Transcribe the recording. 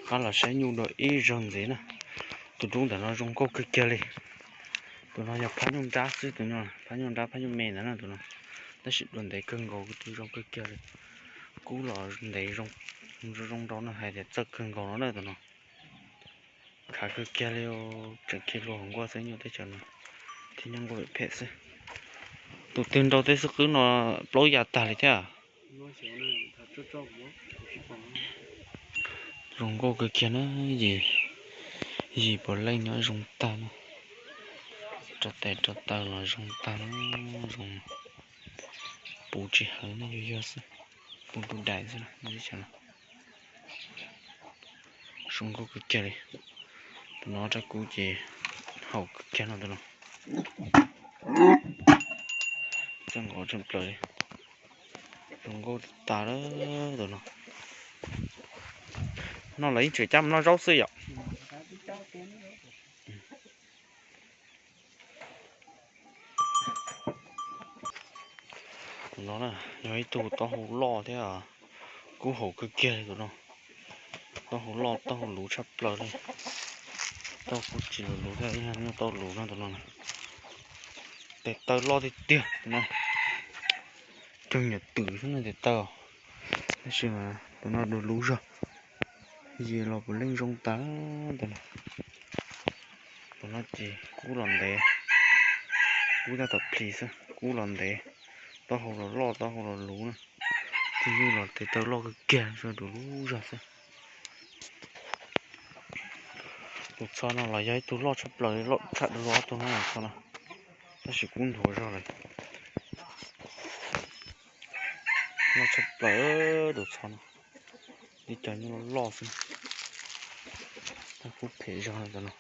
Qab los saib nyuj dua ib zaug ntxiv na. Tus dub ntawm no zoo nkauj kawg kiag li. Tus no yog phab nyuj nrab xwb, tus no phab nyuj nrab phab nyuj me ntawd na tus no. Tab sis dua ntev kawg nkaus, tus zoo kawg kiag li. Kub los ntev zoo, zoo nrau no hais tias txawj kawg nkaus no na tus no. Khav kawg kiag li, tseem khi hlua hauv nkuaj xwb, nyuj teb chaws no thiab nyob nkuaj phem xwb. Tus twg nrau tej xub qwb no plaub ya tag li thiab. Zoo nkauj kawg kiag na, yim, yim puav leej nyob zoo tag na. Rau tes rau taw los zoo tag na, zoo puv tsis hawv na, yog yog xwb, puv tus dais xwb na. Zoo nkauj kawg kiag li. Tus no rab kub ces haum kawg kiag no tus no. Txawj nkaus tshaj plaws li. Zoo nkauj tas lawm tus no. No lawv yeej tseem cab mus noj zaub xwb yom. Tus no na yog ib tug taub hau loj thiab kub haum kawg kiag li tus no. Taub hau loj taub hau luv tshaj plaws li. Taub hau kuj tsis luv luv thiab, ib yam nyuj taub luv no tus no. Tes taw loj tiag tiag tus no. Cog nyuam twm xwb no tes taw. Tab sis mas tus no luv luv zog. Yim los puav leej zoo tas tus no. Tus no ces kub los ntev, kub tab tom plis xwb, kub los ntev, taub hau los loj taub hau los luv na. Tus nyuj los tes taw loj kawg kiag, zoo tus lub zog xwb. Tus txho no los yog ib tug loj tshaj plaws, loj tshaj dua ob tug no txho no, tab sis kub nthuav zog lawm. Loj tshaj plaws tus txho no, ib co nyuj loj loj xwb, tab kub phem zog no.